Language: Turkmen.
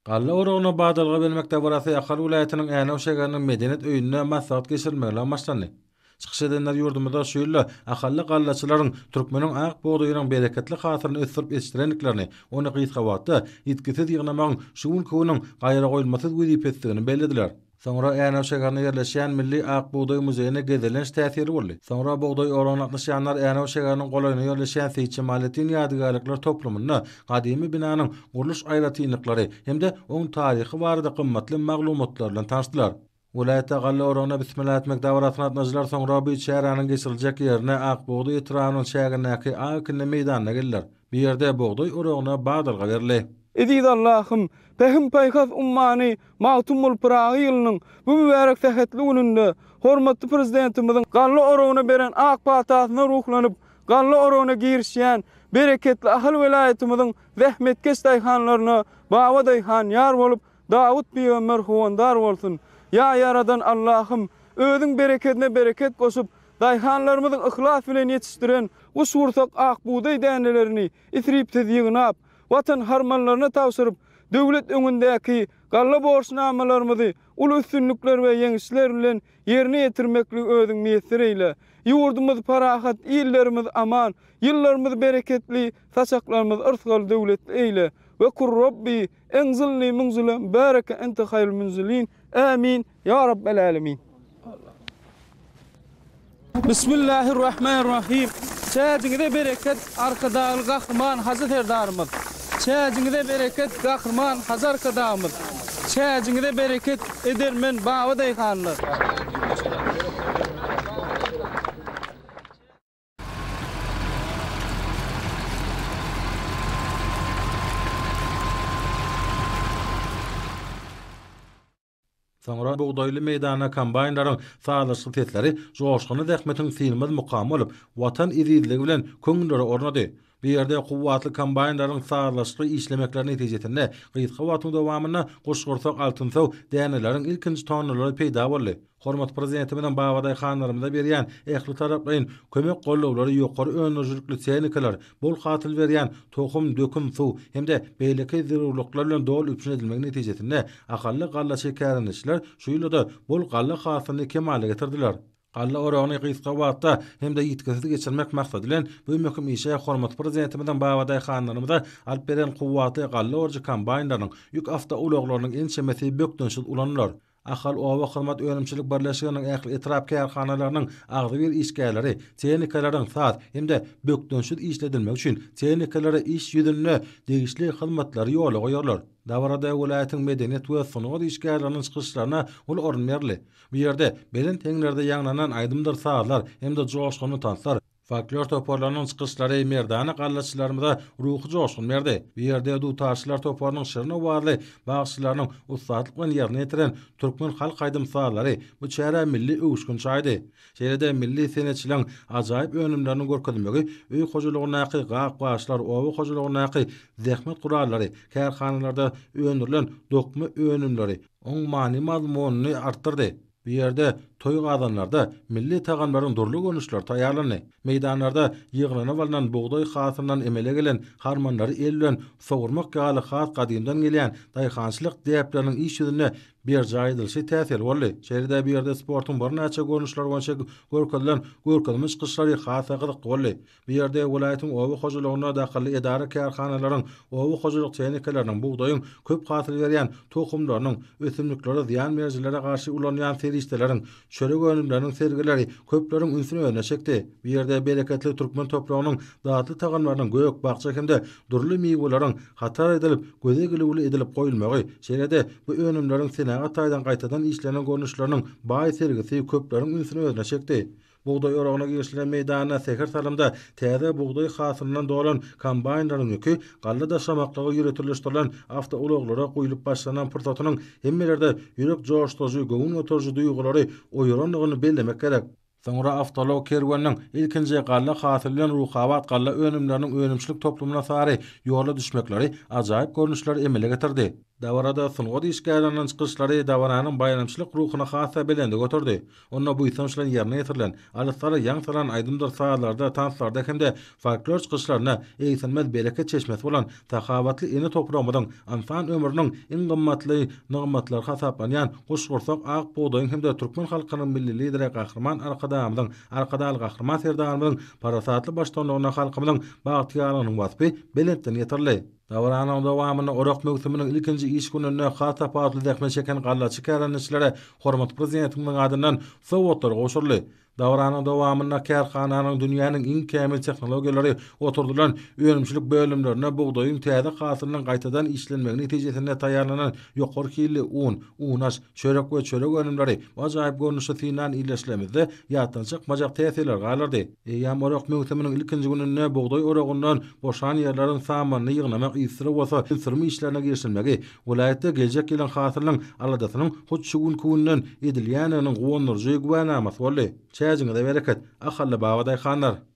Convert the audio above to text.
Galla oragyna badalga bermek dabarasy Ahal welaýatynyň Änew şägeriniň Medeniýet öýünde maslahat geçirilmegine başlandy. Çykyş edenler ýurdumyzda şu ýylda ahally gallaçylaryň türkmeniň ak bugdaýynyň bereketli hasylyny ösdürip ýetişdirendiklerini, ony gysga wagtda ýitgisiz ýygnamagyň şu günki günüň gaýragoýulmasyz wezipesidigini bellediler. Soňra Änew şäherinde ýerleşýän Milli ak bugdaý muzeýine gezelenç täsirli boldy. Soňra bugdaý oragyna gatnaşýanlar Änew şäheriniň golaýynda ýerleşýän Seýit Jemaleddin ýadygärlikler toplumynda gadymy binanyň gurluş aýratynlyklary hem-de oň taryhy barada gymmatly maglumatlar bilen tanyşdylar. Welaýatda galla oragyna bismilla etmek dabarasyna gatnaşyjylar soňra bu çäräniň geçiriljek ýerine Ak bugdaý etrabynyň çägindäki ak ekinli meýdanyna geldiler. Bu ýerde bugdaý oragyna badalga berildi. Eziz Allahym, Pähim-paýhas ummany Magtymguly Pyragy ýylynyň bu mübärek sähetli gününde hormatly Prezidentimiziň galla oragyna beren ak patasyna ruhlanyp, galla oragyna girişýän bereketli Ahal welaýatymyzyň zähmetkeş daýhanlaryna Baba daýhan ýar bolup, Dawut pygamber howandar bolsun! Ýa Ýaradan Allahym, Özüň berekedine bereket goşup, daýhanlarymyzyň yhlas bilen ýetişdiren guşgursak ak bugdaý dänelerini isripsiz ýygnap, Watan harmanlaryna tabşyryp, döwlet öňündäki galla borçnamalarymyzy uly üstünlikler we ýeňişler bilen ýerine ýetirmekligi Özüň miýesser eýle! Ýurdumyz parahat, illerimiz aman, ýyllarymyz bereketli, saçaklarymyz yrsgal-döwletli eýle! We kur Robbi enzilni munzilen mübäreken ente haýrul münzilin. Ämin. Ýa Rabbel Älemin. Bismillahirrahmanirrahim. Çäjiňize bereket Arkadagly Gahryman Hajy Serdarymyz. Çäjiňize bereket Gahryman Hajy Arkadagymyz. Çäjiňize bereket edermen baba daýhanlar. Soňra bugdaýly meýdanda kombaýnlaryň sazlaşykly sesleri joşgunly zähmetiň synmaz mukamy bolup, Watan ezizligi bilen köňüllere ornady. Bu ýerde kuwwatly kombaýnlaryň sazlaşykly işlemekleri netijesinde gysga wagtyň dowamynda guşgursak altynsow däneleriň ilkinji tonnalary peýda boldy. Hormatly Prezidentimiziň babadaýhanlarymyza berýän ählitaraplaýyn kömek-gollawlary ýokary öndürijilikli tehnikalar, bol hasyl berýän tohum, dökün, suw hem-de beýleki zerurlyklar bilen doly üpjün edilmegi netijesinde ahally gallaçy kärendeçiler şu ýylda-da bol galla hasylyny kemala getirdiler. Galla oragyny gysga wagtda hem-de ýitgisiz geçirmek maksady bilen, bu möhüm işe hormatly Prezidentimiziň babadaýhanlarymyza alyp beren kuwwatly galla orujy kombaýnlarynyň, ýük awtoulaglarynyň ençemesi bökdençsiz ulanylar. Ahal oba hyzmat önümçilik birleşiginiň ähli etrap kärhanalarynyň agzybir işgärleri tehnikalaryň saz hem-de bökdençsiz işledilmegi üçin tehnikalara iş ýüzünde degişli hyzmatlary ýola goýarlar. Dabarada welaýatyň medeniýet we sungat işgärleriniň çykyşlaryna uly orun berildi. Bu ýerde belent heňlerde ýaňlanan aýdymdyr sazlar hem-de joşgunly tanslar, Folklor toparlarynyň çykyşlary merdana gallaçylarymyza ruhy joşgun berdi. Bu ýerde dutarçylar toparynyň şirin owazly bagşylarynyň ussatlyk bilen ýerine ýetiren türkmen halk aýdym-sazlary bu çärä milli öwüşgin çaýdy. Şeýle-de milli senetçiligiň ajaýyp önümleriniň görkezilmegi öý hojalygyndaky gap-gaçlar, oba hojalygyndaky zähmet gurallary, kärhanalarda öndürilen dokma önümleri oň many-mazmunyny artdyrdy. Bu ýerde toý gazanlarda milli tagamlaryň dürli görnüşleri taýýarlandy. Meýdanlarda ýygnanyp alnan bugdaý hasylyndan emele gelen harmanlary el bilen sowurmak ýaly has gadymdan gelýän daýhançylyk däpleriniň iş ýüzünde berjaý edilişi täsirli boldy. Şeýle-de bu ýerde sportuň birnäçe görnüşleri boýunça görkezilen görkezme çykyşlary has-da gyzykly boldy. Bu ýerde welaýatyň oba hojalygyna dahylly edara-kärhanalaryň oba hojalyk tehnikalarynyň, bugdaýyň köp hasyl berýän tohumlarynyň, ösümliklere zyýan berijilere garşy ulanylýan serişdeleriň, çörek önümleriniň sergileri köpleriň ünsüni özüne çekdi. Bu ýerde bereketli türkmen topragynyň datly tagamlarynyň gök-bakja hem-de dürli miweleriň hatar edilip, göze gelüwli edilip goýulmagy, şeýle-de bu önümleriň senagat taýdan gaýtadan işlenen görnüşleriniň baý sergisi köpleriň ünsüni özüne çekdi. Bugdaý oragyna girişilen meýdanda säher salymda täze bugdaý hasylyndan dolan kombaýnlaryň ýüki galla daşamaklyga ýöriteleşdirilen awtoulaglara guýlup başlanan pursatynyň hemmelerde ýürek joşduryjy, göwün göteriji duýgulary oýarandygyny bellemek gerek. Soňra awtoulag kerweniniň ilkinji galla hasyly bilen Ruhabat galla önümleriniň önümçilik toplumyna sary ýola düşmekleri ajaýyp görnüşleri emele getirdi. Dabarada sungat işgärleriniň çykyşlary dabaranyň baýramçylyk ruhuny has-da belende göterdi. Onda buýsanç bilen ýerine ýetirilen, alyslara ýaň salan aýdymdyr sazlarda, tanslarda hem-de folklor çykyşlarynda egsilmez bereket çeşmesi bolan sahawatly ene topragymyzyň ynsan ömrüniň iň gymmatly nygmatlary hasaplanýan guşgursak ak bugdaýyň hem-de türkmen halkynyň Milli Lideri Gahryman Arkadagymyzyň, Arkadagly Gahryman Serdarymyzyň parasatly baştutanlygynda halkymyzyň bagtyýarlygynyň waspy belentden ýetirildi. Dabaranyň dowamynda orak möwsüminiň ilkinji iş gününde has tapawutly zähmet çeken gallaçy kärendeçilere hormatly Prezidentimiziň adyndan sowgatlar gowşuryldy. Dabaranyň dowamynda kärhananyň dünýäniň iň kämil tehnologiýalary oturdylan önümçilik bölümlerinde bugdaýyň täze hasylynyň gaýtadan işlenmegi netijesinde taýýarlanan ýokary hilli un, unaş, çörek we çörek önümleri bu ajaýyp görnüşi synlan ildeşlerimizde ýatdan çykmajak täsirler galdyrdy. Eýýäm orak möwsüminiň ilkinji gününde bugdaý oragyndan boşan ýerleriň samanyny ýygnamak yzysüre bolsa sürüm işlerine girişilmegi welaýatda geljek ýylyň hasylynyň aladasynyň hut şu günki günden edilýändiginiň guwandyryjy güwänamasy boldy. Çäjiňize bereket, ahally babadaýhanlar!